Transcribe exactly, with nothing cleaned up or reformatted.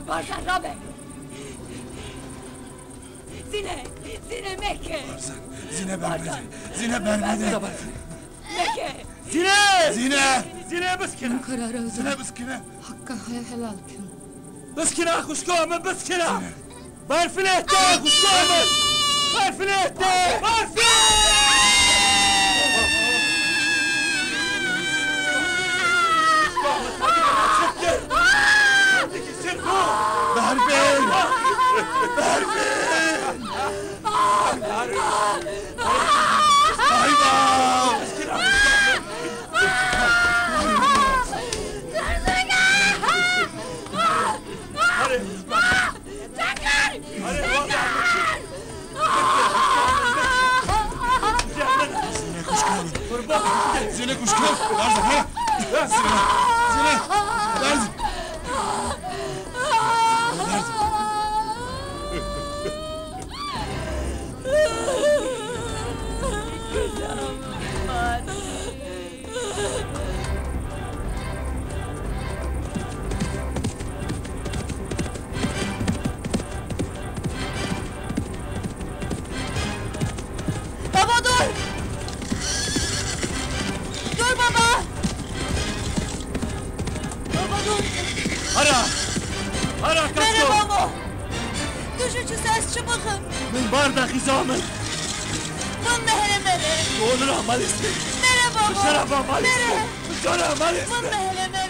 Barzan, rabe. Zîne, Zîne, meke. Barzan, Zîne, bermedin. Zîne, bermedin. Meke. Zîne! Zîne! Zîne, biskine. Min karara Zîne, biskine. Hakka he helal kin. Biskine, xwişka min, biskine. Zîne. Berfine te, xwişka min. Berfine te. Berfine! Berfin! Berfin! Hayvan! Zîne, xwişka min. Zîne, xwişka min. Barzan, he? Zîne, Zîne, Barzan. Barzan. Baba, dur! Dur baba! Baba, dur! Hara! Hara, kaçto! Nere baba! Tu ji çi ses çi bixim? Min bar da xiza min! Min mehre mere! Onura maliste! Nere baba! Şeraba maliste! Nere! Şeraba maliste! Min mehre mere!